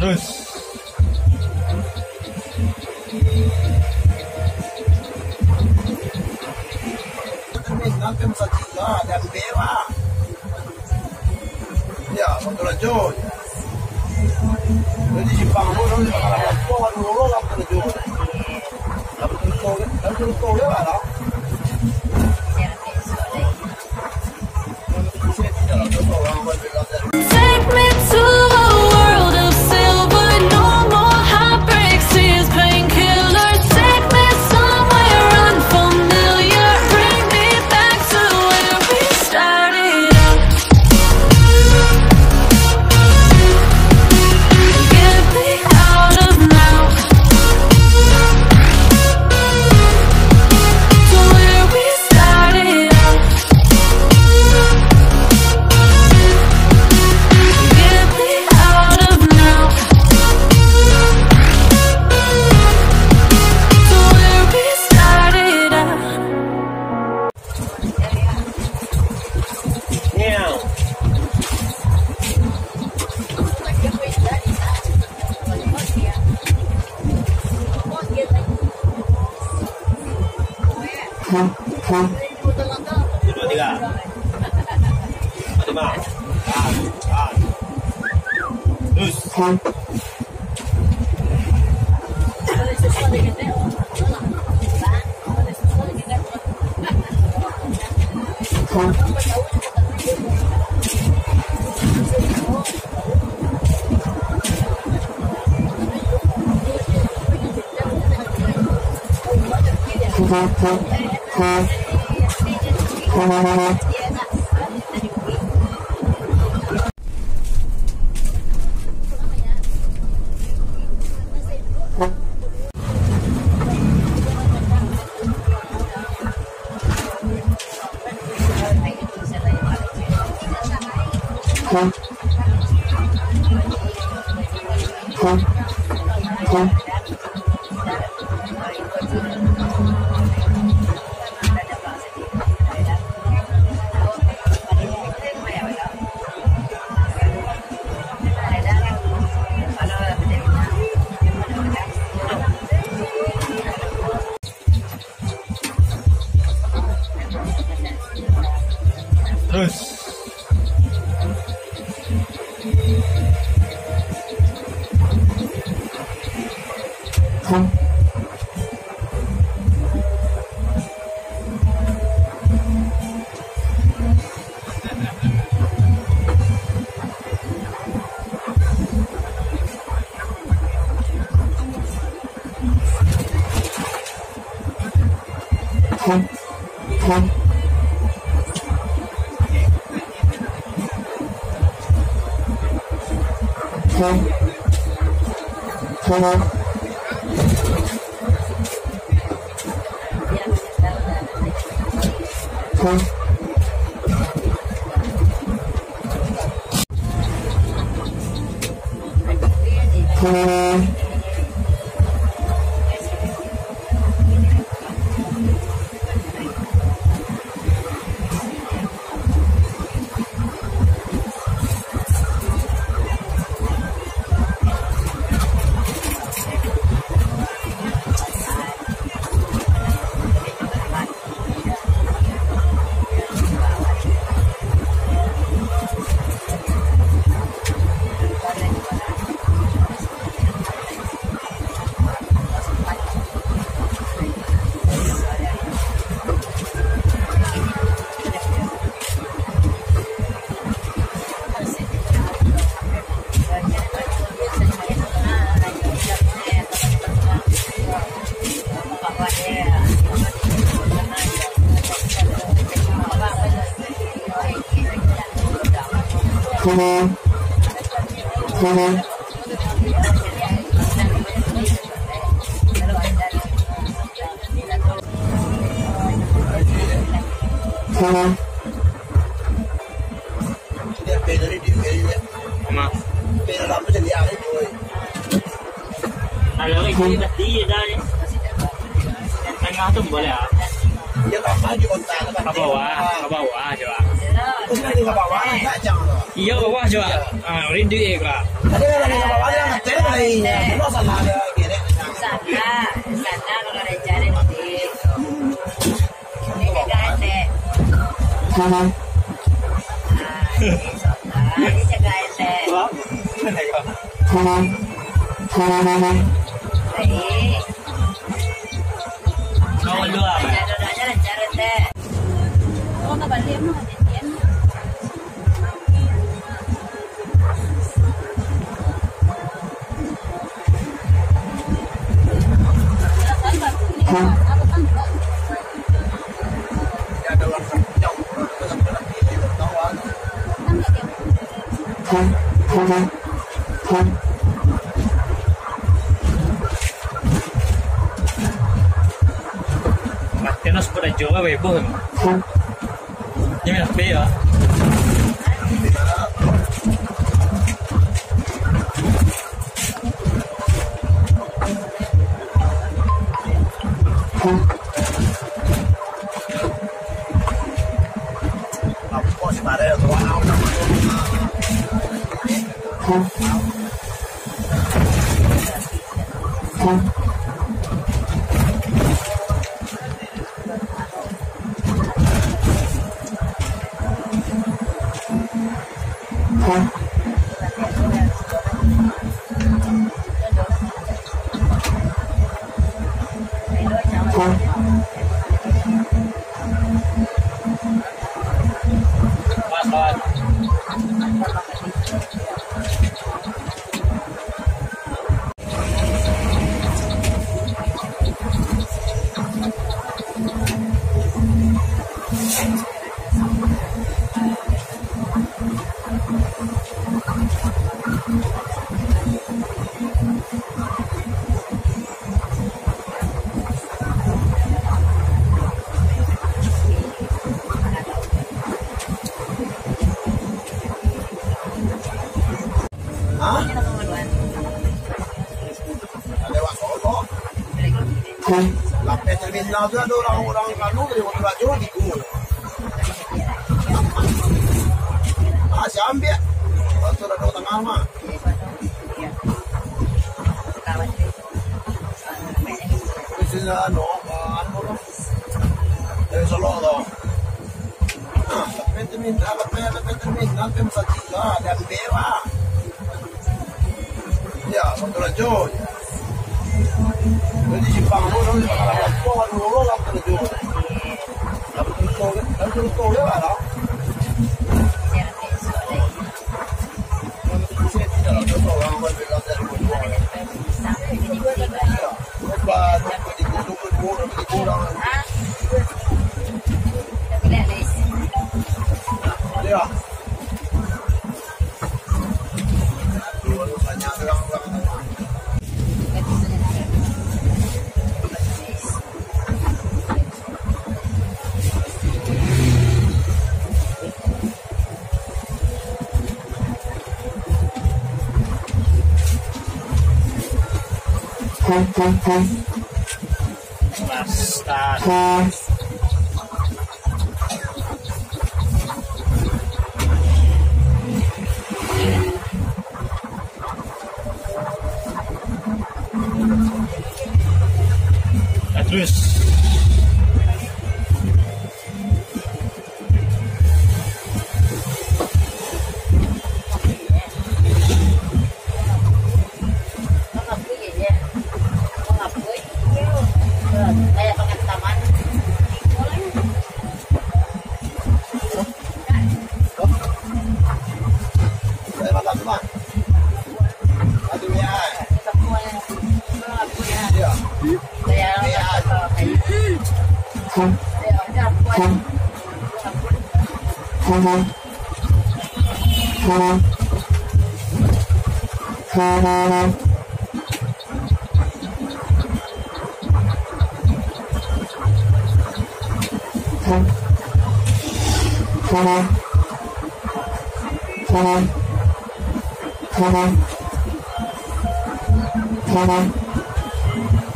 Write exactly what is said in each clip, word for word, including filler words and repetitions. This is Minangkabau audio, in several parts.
Terus. Ya, betul aja. Jadi, simpang tu, tu, simpang tu, tu, tu, tu, tu. Tapi betul, tapi betul, ya, lah. Take me to a world of silver, no more heartbreaks, tears, painkillers. Take me somewhere unfamiliar, bring me back to where we started out. Get me out of now. To where we started out. Get me out of now. To where we started out. Satu, dua, tiga. Satu, dua. Ah, ah. Terus. Terus. Kalau ini tadi dah ni. Tengah tu boleh ah. Ka bawah, ka bawah coba. Iyo, bawah jo. Ah, rindu eh, Kak. Sana, sana kalau ada cari nanti. Ini jaga etek. Ah, ini jaga etek. Baik. Nomor dua. Jaga, jaga, jaga etek. Oh, tak balik, emang ada dia. Mati nas pada Jawa, weh, boh. Ini H P ya. Hah? Lewat Solok. Lapeh terminal tu ado urang-urang anu dari Batu Rajo, tigo. Ah, si ambiak. Batu Rajo Tangah mah. Di sini anu, anu, dari Solok tu. Nah, lapeh terminal, lapeh, lapeh terminal, kan masajik lah, dan berak. Ya, Batu Rajo. Jadi, simpang tu, orang di Batu Rajo, orang Batu Rajo. Batu Rajo, Batu Rajo, ya, lah. Masak. Nah, terus.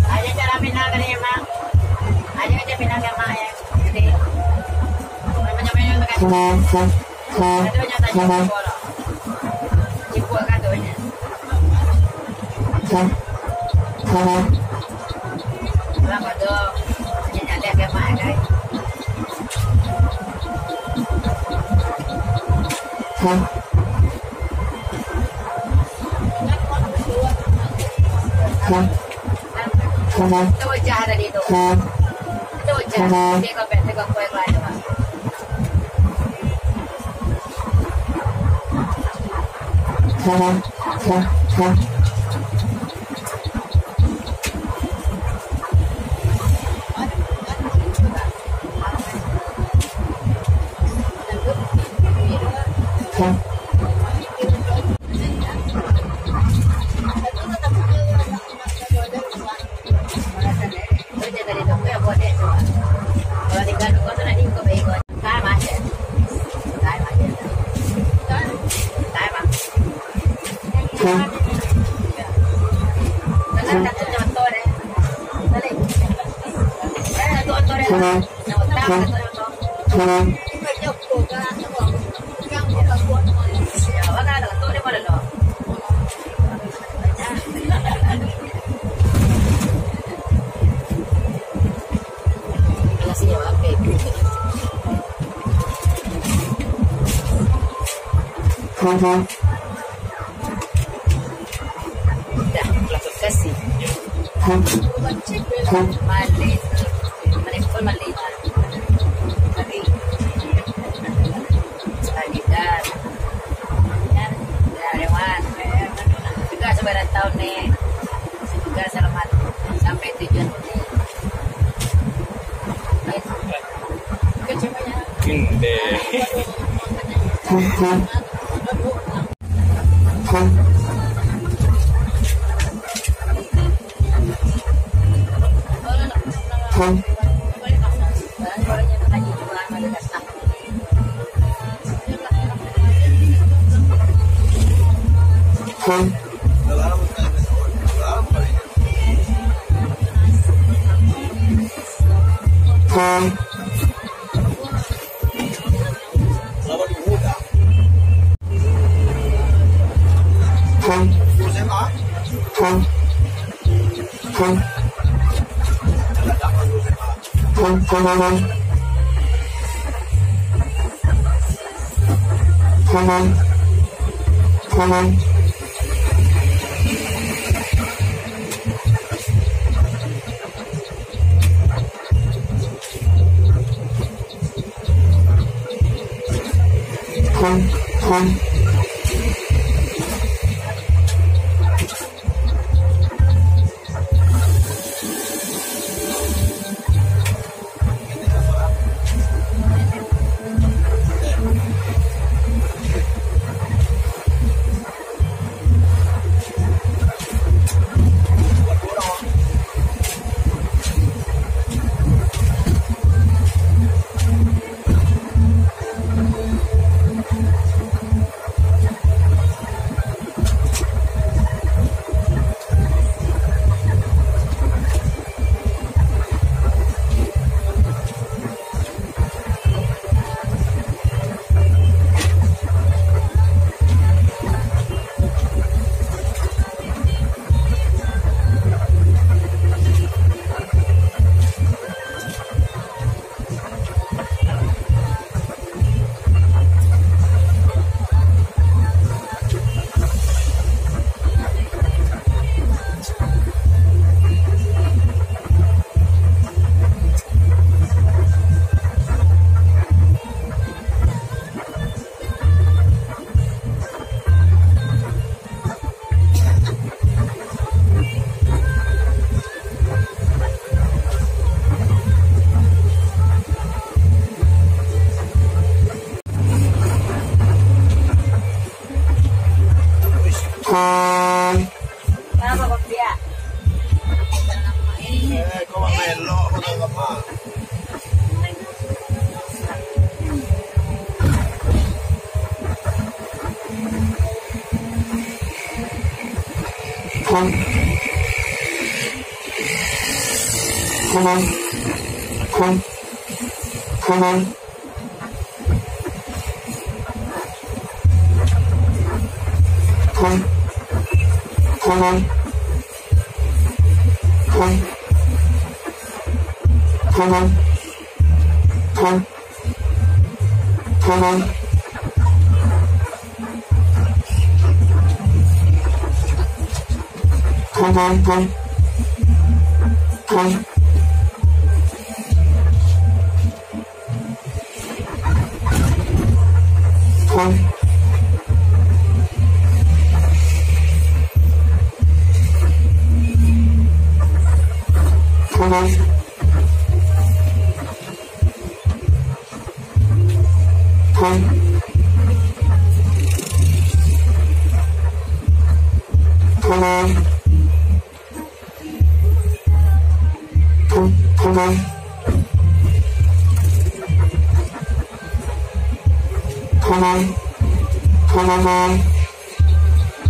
Aja cara Minang tadi, Mak. Aja aja Minang ya, Mak, ya. Jadi, namanya Minang dekat. Ado nyo tanyo siko lo. Cipuak ka tu nyo. Lah, bodoh. Nyo nyalek ke mak, guys. Itu wajah tadi tu. Itu wajah. Tengok, tengok, tengok, tengok. Dah, terima kasih. Malay. Malay pun Malay. Malay. Malay dah. Dah, dah, Wan. Juga sabarang tahun ni. Juga selamat sampai tujuan ni. Inde.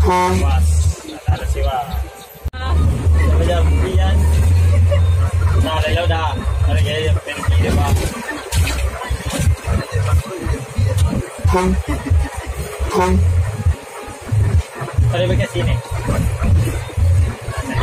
Puas, ada siwa. Macam pian. Nah, dah, dah. Ada gaya pergi dia, Pak. Ada bagian sini. Ada bagian sini.